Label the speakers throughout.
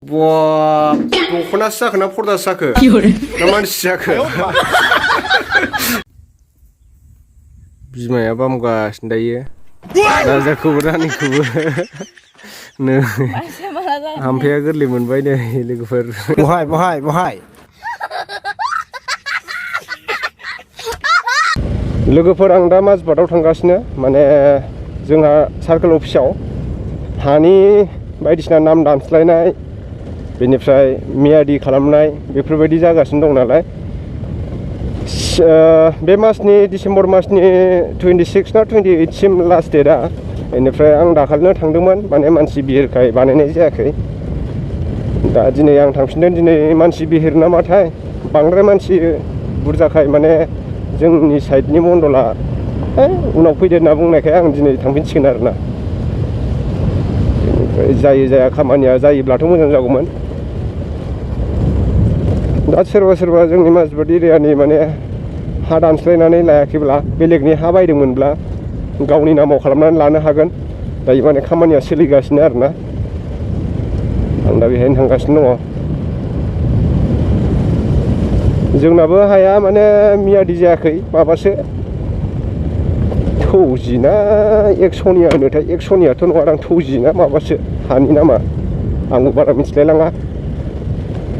Speaker 1: Wah, dख'ना साखो ना पर्दा साखो? ना मानसि साखो? बिमाया बामगासिनो दायो। राजाखौबो रानिखौबो। नै हामफाया गोरलै मोनबाय नै लोगोफोर। बहाय? लोगोफोर आं दा माजबाटाव थांगासिनो माने जोंहा सार्कोल अफिसाव हानि बायदिसिना नाम दानस्लायनाय बेनिफ्राय मियादि खालामनाय बेफोरबायदि जागासिनो दं नालाय बे मासनि डिसेम्बर मासनि 26 ना 28 सिम लास्ट डेटआ बेनिफ्राय आं दाखालिनो थांदोंमोन माने मानसि बिहिरखाय बानायनाय जायाखै दा दिनै आं थांफिनदों दिनै मानसि बिहिर नामाथाय बांद्राय मानसि बुरजाखाय माने जोंनि साइडनि मण्डला उनाव फैदो होनना बुंनायखाय आं दिनै थांफिनसिगोन आरोना बेनिफ्राय जायो जाया खामानिया जायोब्लाथ' मोजां जागौमोन दा सोरबा जोंनि माजबाट एरियानि माने हा दानस्लायनानै लायाखैब्ला बेलेगनि हा बायदोंमोनब्ला गावनि नामाव खालामनानै लानो हागोन दायो माने खामानिया सोलिगासिनो आरोना आं दा बेहायनो थांगासिनो दङ जोंनाबो हाया माने मियादि जायाखै माबासो थौजि ना एकस'निया होनोथाय एकस'नियाथ' नङा दां थौजि ना माबासो हानि नामा आंबो बारा मिथिलायलाङा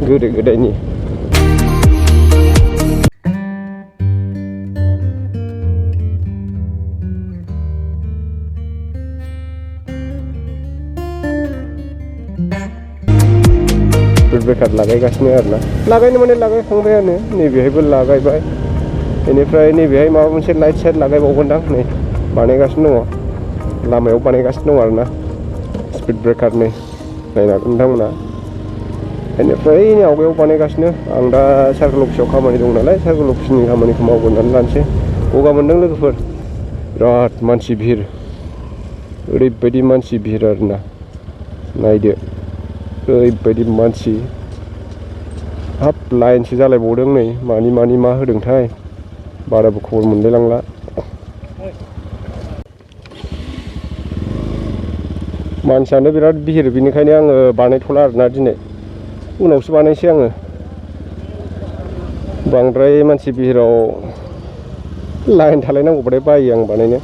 Speaker 1: गोदो गोदायनि बेखार लागायगासिनो आरोना लागायनो माने लागायखांबायानो नैबेहायबो लागायबाय बेनिफ्राय नैबेहाय माबा मोनसे लाइट साइट लागायबावगोनदां नै बानायगासिनो दङ लामायाव बानायगासिनो दङ आरोना स्पिड ब्रेकार नै नायना नोंथांमोना बेनिफ्राय नै आवगायाव बानायगासिनो आं दा सार्कोल अफिसाव खामानि दं नालाय सार्कोल अफिसनि खामानिखौ मावगोननानै लानोसै गगा मोनदों लोगोफोर बिराद मानसि भिर ओरैबायदि मानसि भिर आरोना नायदो ओरैबायदि मानसि हाब लाइनसो जालायबावदों नै मानि मा होदोंथाय बाराबो खबर मोनलायलांला मानसियानो बिराद भिर बेनिखायनो आङो बानायथ'ला आरोना दिनै उनावसो बानायसै आङो बांद्राय मानसि भिराव लाइन थालायनांगौबाथाय बायो आं बानायनो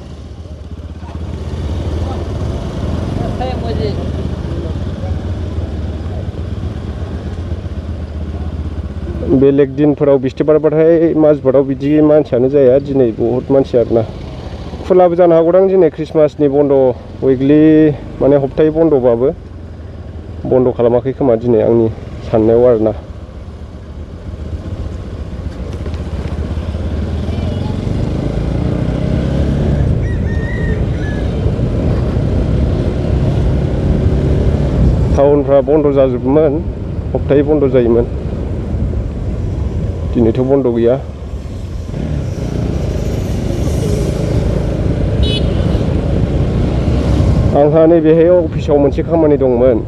Speaker 1: बेलेग दिनफोराव बिस्थिबारबाथाय माजबाटाव बिदि मानसियानो जाया दिनै बहुत मानसि आरोना खुलाबो जानो हागौदां दिनै ख्रिस्टमासनि बन्द उइकलि माने हप्तायै बन्दबाबो बन्द खालामाखै खोमा दिनै आंनि साननायाव आरोना टाउनफ्रा बन्द जाजोबोमोन हप्तायै बन्द जायोमोन दिनैथ' बन्द गैया आंहा नैबेहाय अफिसाव मोनसे खामानि दंमोन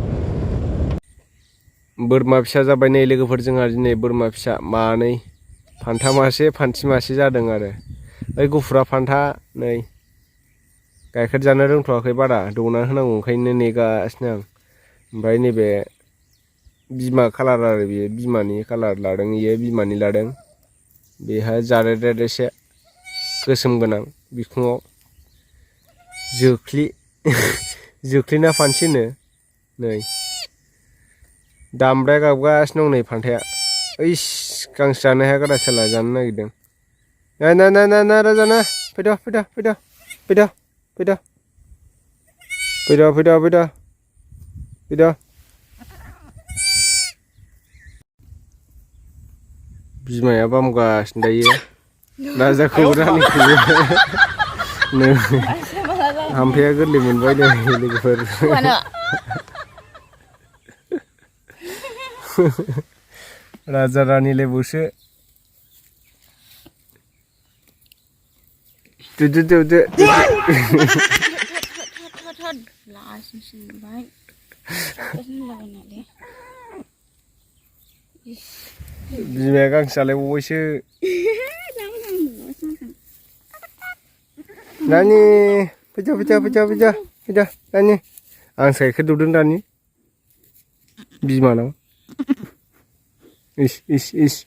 Speaker 1: बोरमा फिसा जाबाय नै लोगोफोर जोंहा दिनै बोरमा फिसा मानै फान्था मासे फान्थि मासे जादों आरो ओइ गुफुरा फान्था नै गाइखेर जानो रोंथ'वाखै बारा दौना होनांगौ ओंखायनो नेगासिनो आं ओमफ्राय नैबे बिमा कालार आरो बेयो बिमानि कालार लादों इयो बिमानि लादों बेहा जारेद एसे गोसोम गोनां बिखुङाव जोख्लिना फानसिनो नै दामब्राया गाबगासिनो दं नै फान्थाया ओइस गांसो जानो हाया गादा साला जानो नागिरदों ना राजाना फैद' बिमाया बामगासिनो दायो राजाखौबो रानिखौबो नै हामफाया गोरलै मोनबाय नै लोगोफोर राजा रानि लेबुसो बिमाया गांसो जालायबावबायसो नानि फैजा नानि आं साइकेल दौदों दानि बिमानाव इस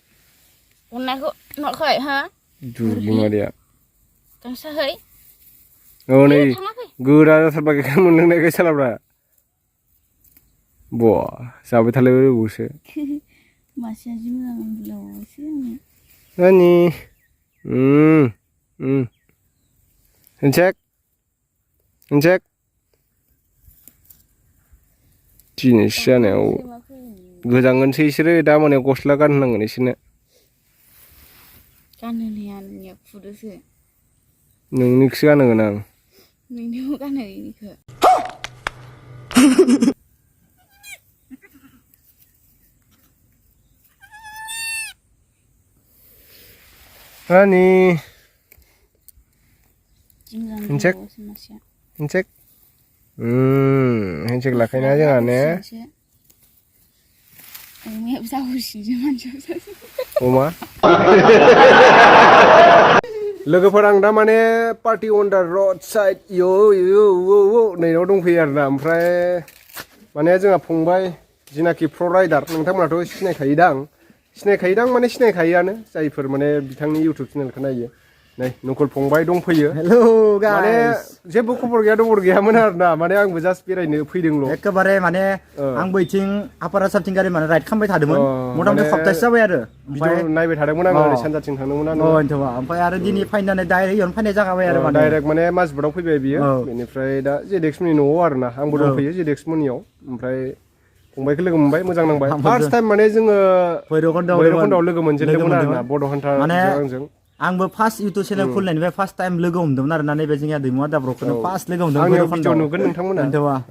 Speaker 2: अननायखौ न'खै हा
Speaker 1: दुरबि मादैया
Speaker 2: गांसाहै
Speaker 1: औ नै गोरा जाथारबा गाइखेर मोनलोंनायखाय सालाब्रा बा जाबाय थालायबावसो
Speaker 2: मासेया जि मोजां मोनलावोसो आंनो
Speaker 1: नानि हेनसेक दिनैसो जानायाव गोजांगोनसै इसोरो दा मोनायाव गस्ला गानहोनांगोन इसोरनो
Speaker 2: गानहोनाया नोंनिया फुदोसो
Speaker 1: नोंनिखौसो गानहोगोन आं
Speaker 2: नोंनियाव गानहो इनिखौ
Speaker 1: नानि
Speaker 2: हेनसेक
Speaker 1: हेनसेक लाखायोना जोंहा ने
Speaker 2: अमायाबो जाहोसिनोसो मानसियाबो
Speaker 1: अमा लोगोफोर आं दा माने पार्टि अन दा रड साइड नैनाव दंफैयो आरोना ओमफ्राय माने जोंहा फंबाय जिनाखि प्र राइडार नोंथांमोनाथ' सिनायखायोदां माने सिनायखायोआनो जायफोर माने बिथांनि इउटुब चेनेलखौ नायो नै नखल फंबाय दंफैयो
Speaker 3: हेलो गाइस
Speaker 1: माने जेबो खबर गैयामोन आरोना माने आंबो जास्ट बेरायनो फैदोंल'
Speaker 3: एकेबारे माने आंबो इथिं आपार आसामथिं गारि माने राइड खालामबाय थादोंमोन मथा-मथि सप्तासे जाबाय आरो
Speaker 1: ओमफ्राय नायबाय थादोंमोन आङो ओरै सानजाथिं थांदोंमोन आङो
Speaker 3: ओमफ्राय आरो दिनै फाइनानै डाइरेक्ट इयावनो फैनाय जागाबाय आरो माने
Speaker 1: डाइरेक्ट माने माजबाटाव फैबाय बियो बेनिफ्राय दा JDX मोननि न'आव आरोना आंबो दंफैयो JDX मोननियाव ओमफ्राय फंबायखौ लोगो मोनबाय मोजां नांबाय फार्स्ट टाइम माने जोङो भैरबखुन्दआव लोगो मोनजेनदोंमोन आरोना बड' हान्टारजों
Speaker 3: आंबो फार्स्ट इउटुब चेनेल खुलिनायनिफ्राय फार्स्ट टाइम लोगो हमदोंमोन आरोना नैबे जोंनिया दैमुआ दाब्र'खौनो फार्स्ट लोगो हमदों
Speaker 1: भिडिअ नुगोन नोंथांमोना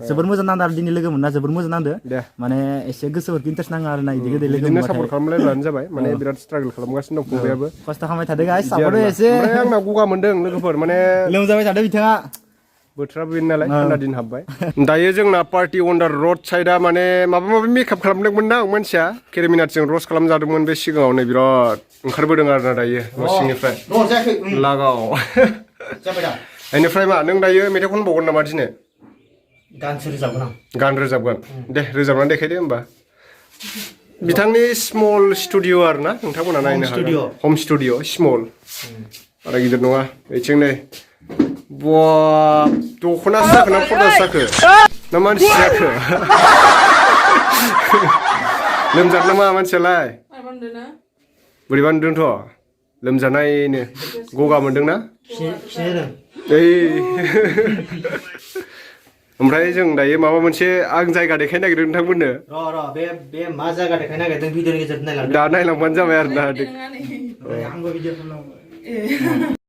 Speaker 3: जोबोर मोजां नांदों आरो दिनै लोगो मोनना जोबोर मोजां नांदो माने एसे गोसोफोरखौ इन्टारेस्ट नाङो आरोना इदि गोदै लोगो
Speaker 1: मोनबाथाय सापर्ट खालामलायबानो जाबाय माने बिराद स्ट्रागल खालामगासिनो दं फंबायाबो
Speaker 3: खस्थ' खालामबाय थादों गाइस सापर्ट एसे
Speaker 1: ओमफ्राय आंना गगा मोनदों लोगोफोर माने
Speaker 3: लोमजाबाय थादों बिथाङा
Speaker 1: बोथोराबो बेनो नालाय थान्दा दिन हाबबाय दायो जोंना पार्टि अन दा रड साइडआ माने माबा मेकआप खालामदोंमोन ना मानसिया केरेमिनाटजों रस्ट खालामजादोंमोन बे सिगाङाव नै बिराद ओंखारबोदों आरोना दायो न' सिंनिफ्राय लागाव बेनिफ्राय मा नों दायो मेथाइ खनबावगोन नामा दिनै गान रोजाबगोन दे रोजाबनानै देखायदो होमबा बिथांनि स्मल स्टुडिअ आरोना नोंथांमोना नायनो हागोन हम स्टुडिअ स्मल बारा गिदिर नङा बेथिं नै बा दख'नासो जाखो ना पर्दासो जाखो ना मानसि जाखो लोमजादों नामा मानसियालाय बोरैबा नुदोंथ' लोमजानायनो गगा मोनदोंना ओमफ्राय जों दायो माबा मोनसे आं जायगा देखायनो नागिरदों नोंथांमोननो
Speaker 3: बे मा जायगा देखायनो नागिरदों भिडिअनि गेजेरजों
Speaker 1: दा नायलांबानो जाबाय आरोना
Speaker 3: आंबो भिडिअ खालामनांगौ